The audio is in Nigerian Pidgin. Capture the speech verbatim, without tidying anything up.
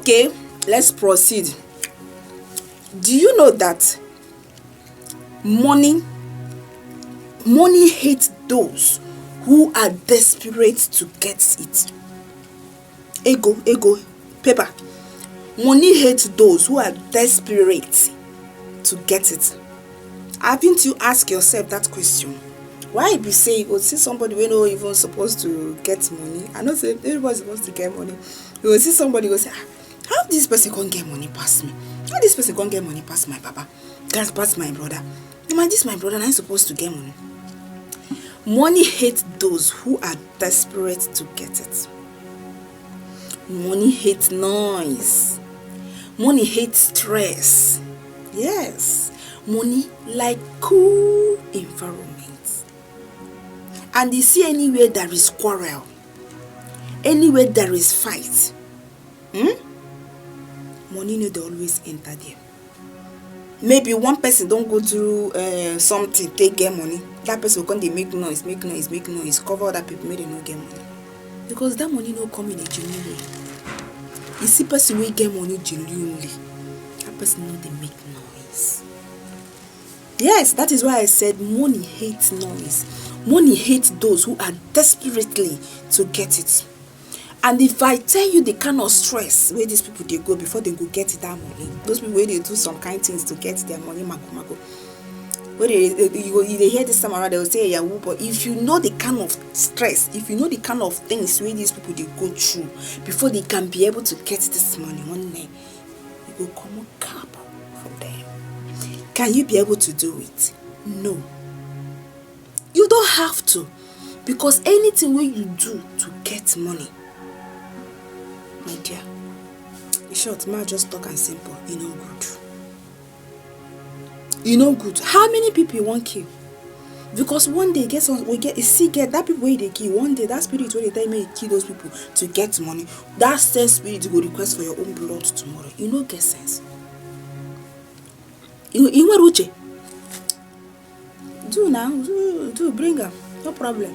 Okay, let's proceed. Do you know that money money hates those who are desperate to get it? Ego, ego, paper. Money hates those who are desperate to get it. Haven't you asked yourself that question? Why be say you go see somebody wey no even suppose to get money? I know say everybody suppose to get money. You go see somebody go say, "Ah, how this person come get money pass me? How this person come get money pass my papa? That pass my brother? Na my this my brother na him suppose to get money." Money hates those who are desperate to get it. Money hates noise. Money hates stress. Yes, money like cool environment. And you see, anywhere there is quarrel, anywhere there is fight, hmm? Money no dey always enter there. Maybe one person don go through uh, something take get money. That person go come dey make noise, make noise, make noise, cover other people make dem no get money. Because that money no come in a genuine way. You see person wey get money genuinely, that person no dey make noise. Yes, that is why I said money hates noise. Money hates those who are desperately to get it. And if I tell you the kind of stress where these people they go before they go get that money, those people where they do some kind things to get their money, mago mago. Where they, they, you, go- you they hear this time around, they will say yahoo. But if you know the kind of stress, if you know the kind of things where these people they go through before they can be able to get this money one day, you go come up cap from them. Can you be able to do it? No. You don't have to, because anything wey you do to get money, my dear, in short, ma just talk am simple, e no good. E no good. How many people you wan kill? Because one day, get some, we get, you see, get that people wey dey kill. One day, that spirit wey dey tell you make you kill those people to get money, that same spirit go request for your own blood tomorrow. You no get sense. You, you know what, Uche? Do now, do, do bring am, no problem.